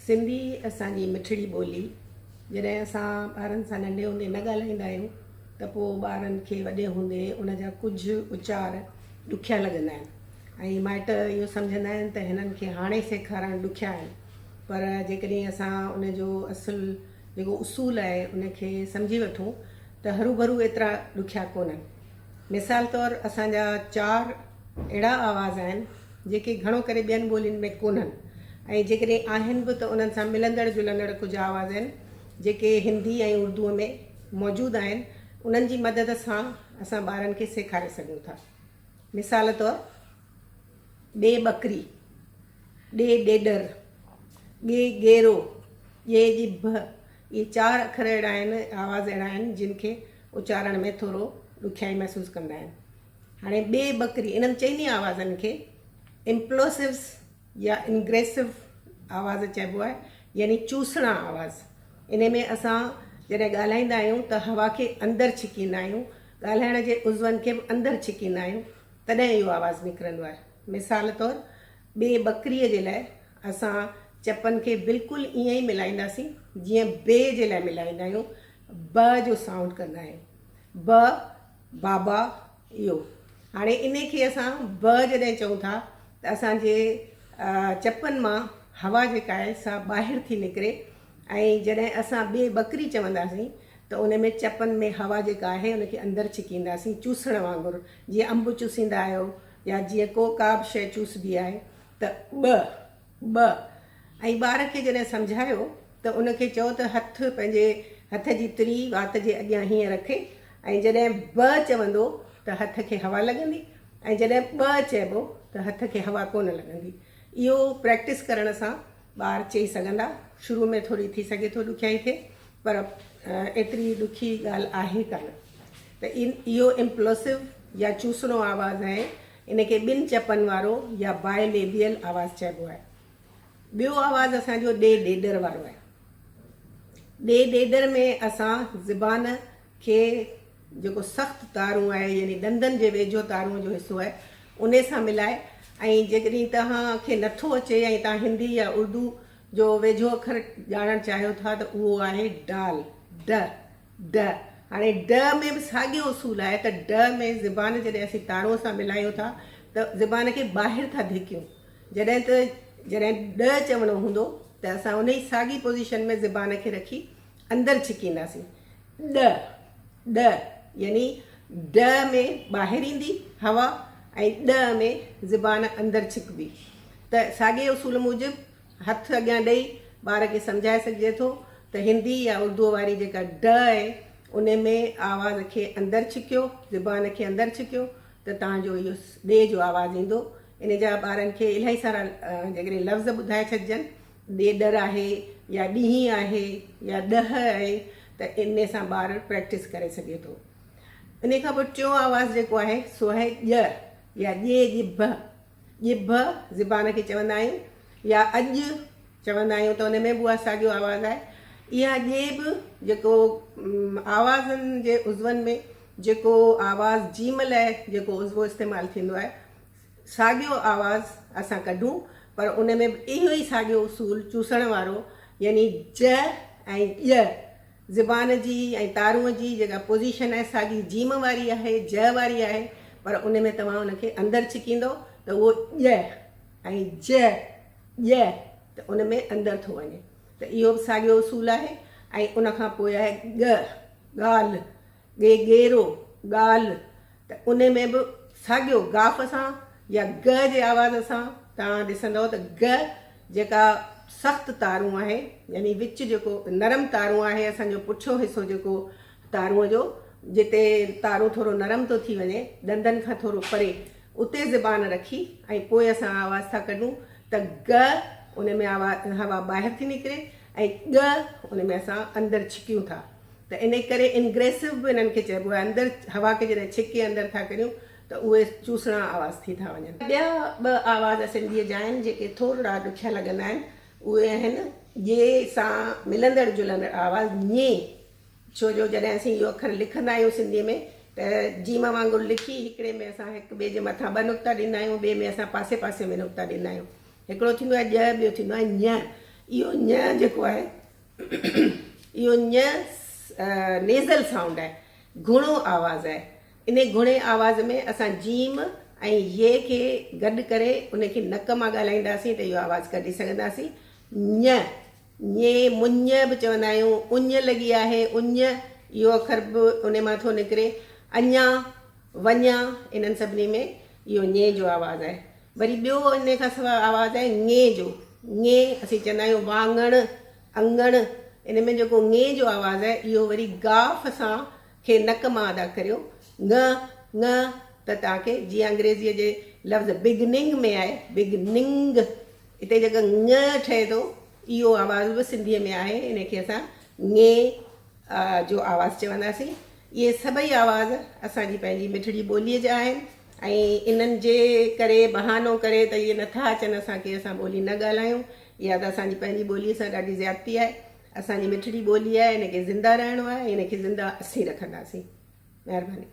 سنڌي اسان جي مٺڙي ٻولي جڏهن اسان ٻارن سان ننڍي هوندي نه ڳالهائيندا آهيون ته پوء ٻارن کي وڏي هوندي ان جا ڪجهه اچار ڏکيا لڳندا آهن ۽ مائٽ اهو سمجهندا آهن ته هنن کي هاڻي سيکارڻ ڏکيا آهن پر جيڪڏهن اسان ان جو اصل جيڪو اصول آهي ان کي سمجهي وٺون ته هروڀرو ايترا ڏکيا ڪونهن. مثال طور اسان جا چار اهڙا آواز آهن جيڪي گهڻو ڪري ٻين ٻولين ۾ ڪونهن ۽ جيڪڏهن آهن به ته انهن سان ملندڙ جلندڙ ڪجهه آواز آهن جيڪي هندي ۽ اردوء ۾ موجود آهن انهن جي مدد سان اسان ٻارن کي سيکاري سگهون ٿا. مثال طور ٻي ٻڪري، ڏي ڏيڏر، ڳي ڳيرو، ڄي ڄڀ، اهي چار اکر اهڙا آهن، آواز اهڙا آهن جن کي اچارڻ ۾ ٿورو ڏکيائي محسوس ڪندا آهن. هاڻي ٻي ٻڪري، انهن چئني آوازن کي امپلوسوز يا انگريسو آواز چئبو آهي يعني چوسڻا آواز. انهي ۾ اسان جڏهن ڳالهائيندا آهيون ته هوا کي اندر ڇڪيندا آهيون، ڳالهائڻ جي عضون کي به اندر ڇڪيندا آهيون تڏهن اهو آواز نڪرندو آهي. مثال طور ٻي ٻڪريء جي لاء اسان چپن کي بلڪل ائين ئي ملائينداسين جيئن بي جي لاء ملائيندا آهيون، ب جو سائونڊ ڪندا آهيون. ب، بابا، اهو. هاڻي انهي کي اسان ب جڏهن چئون ٿا ته اسان جي چپن مان هوا جيڪا آهي سا ٻاهر ٿي نڪري ۽ جڏهن اسان ٻي ٻڪري چونداسين ته ان ۾ چپن ۾ هوا جيڪا آهي ان کي اندر ڇڪينداسين چوسڻ وانگر جيئن انب چوسيندا آهيو يا جيئن ڪو ڪا به شيء چوسبي آهي ته ٻه، ٻه، ۽ ٻار کي جڏهن سمجهايو ته ان کي چئو ته هٿ پنهنجي هٿ جي تري وات جي اڳيان هيئن رکي ۽ جڏهن ب چوندو ته هٿ کي هوا لڳندي ۽ جڏهن ٻه چئبو ته هٿ کي هوا ڪونه لڳندي. اهو پريڪٽس ڪرڻ سان ٻار چئي سگهندا. شروع ۾ ٿوري ٿي سگهي ٿو ڏکيائي ٿئي پر ايتري ڏکي ڳالهه آهي ڪانه ته اهو امپلوسو يا چوسڻو آواز آهي. ان کي ٻن چپن وارو يا باء ليبيل آواز چئبو آهي. ٻيو آواز اسان جو ڏي ڏيڏر وارو آهي. ڏي ڏيڏر ۾ اسان زبان کي جيڪو سخت تارون آهي يعني ڏندن جي ويجهو تارون جو حصو آهي انهي سان ملائي ۽ جيڪڏهن توهان کي نٿو اچي ۽ توهان هندي يا اردو جو ويجهو اکر ڄاڻڻ چاهيو ٿا ته اهو آهي ڊال، ڊ، ڊ، هاڻي ڊ ۾ به ساڳيو اصول آهي ته ڊ ۾ زبان جڏهن اسين تارون سان ملايون ٿا ته زبان کي ٻاهر ٿا ڌڪيون جڏهن ته جڏهن ڊ چوڻو هوندو ته اسان انهي ساڳي پوزيشن ۾ زبان کي رکي اندر ڇڪينداسين ڊ ڊ يعني ڊ ۾ ٻاهر ايندي هوا ۽ ڏ ۾ زبان اندر ڇڪبي ته ساڳئي اصول موجب هٿ اڳيان ڏئي ٻار کي سمجهائي سگهجي ٿو ته هندي يا اردوء واري جيڪا ڊ آهي ان ۾ آواز کي اندر ڇڪيو، زبان کي اندر ڇڪيو ته توهان جو اهو ڏي جو آواز ايندو. ان جا ٻارن کي الاهي سارا جيڪڏهن لفظ ٻڌائي ڇڏجن، ڏيڏر آهي يا ڏينهن آهي يا ڏهه آهي ته ان سان ٻار پريڪٽس ڪري سگهي ٿو. ان کان پوء ٽيون آواز جيڪو آهي سو آهي ڄ يا ڄي ڄڀ. ڄڀ زبان کي چوندا آهيون يا اڄ چوندا آهيون ته ان ۾ به اها ساڳيو آواز آهي. اها ڄي به جيڪو آوازن جي عضون ۾ جيڪو آواز جيم لاء جيڪو عضوو استعمال ٿيندو آهي ساڳيو آواز اسان ڪڍون پر ان ۾ به اهو ئي ساڳيو اصول چوسڻ وارو يعني ج ۽ ڄ زبان جي ۽ تارونء جي جيڪا پوزيشن آهي ساڳي جيم واري آهي، ج واري آهي، پر ان ۾ توهان ان کي اندر ڇڪيندؤ ته اهو ڄ ۽ ج، ڄ ته ان ۾ اندر ٿو وڃي ته اهو به ساڳيو اصول آهي ۽ ان کان پوء آهي ڳ، ڳالهه، ڳي ڳيرو، ڳالهه، ته ان ۾ به ساڳيو گاف سان يا گ جي آواز سان توهان ڏسندؤ ته گ جيڪا سخت تارون آهي يعني وچ جيڪو نرم تارون آهي اسان جو پٺيون حصو جيڪو تارونء جو جتي تارون ٿورو نرم ٿو ٿي وڃي ڏندن کان ٿورو پري اتي زبان رکي ۽ پوء اسان آواز ٿا ڪڍون ته گ ان ۾ آواز هوا ٻاهر ٿي نڪري ۽ ڳ ان ۾ اسان اندر ڇڪيون ٿا ته انهي ڪري انگريسو به انهن کي چئبو آهي اندر هوا کي جڏهن ڇڪي اندر ٿا ڪريون ته اهي چوسڻا آواز ٿي ٿا وڃن. ٻيا ٻه آواز سنڌيء جا آهن جيڪي ٿورڙا ڏکيا لڳندا آهن اهي آهن ڄي سان ملندڙ جلندڙ آواز ڃي ڇو جو جڏهن اسين اهو اکر لکندا آهيون سنڌيء ۾ ته جيم وانگر لکي هڪڙي ۾ اسان هڪ ٻئي جي مٿان ٻه نقطا ڏيندا آهيون ٻئي ۾ اسان پاسي پاسي ۾ نقطا ڏيندا آهيون هڪڙو ٿيندو آهي ڄ ٻيو ٿيندو آهي ڃ. اهو ڃ جيڪو آهي اهو ڃ نيزل سائونڊ آهي، گهڻو آواز آهي. انهي گهڻي آواز ۾ اسان جيم ۽ يي کي گڏ ڪري ان کي نڪ مان ڳالهائينداسين ته اهو آواز ڪڍي سگهنداسين. ڃ، ڃي، مڃ به چوندا آهيون، اڃ لڳي آهي، اڃ، اهو اکر به انهي مان ٿو نڪري. اڃا، وڃان، انهن سڀني ۾ اهو ڃي جو آواز آهي. وري ٻيو انهي کان سواء آواز آهي ڱي جو. ڱي اسين چوندا آهيون واڱڻ، اڱڻ، ان ۾ جيڪو ڱي جو آواز آهي اهو وري گاف سان کي نڪ مان ادا ڪريو، ڱ، ڱ، ته توهان کي جيئن انگريزيء جي لفظ بگننگ ۾ آهي بگننگ اتي جيڪو ڱ ٺهي ٿو اهو آواز به سنڌيء ۾ آهي ان کي اسان ڱي جو آواز چونداسين. اهي سڀئي آواز اسان جي پنهنجي مٺڙي ٻوليء جا آهن ۽ انهن جي ڪري بهانو ڪري ته اهي نٿا اچن اسان کي اسان ٻولي نه ڳالهايون اها ته اسان جي پنهنجي ٻوليء سان ڏاڍي زيادتي آهي. اسان جي مٺڙي ٻولي آهي ان کي زنده رهڻو آهي ۽ ان کي زنده اسين رکنداسين. مهرباني.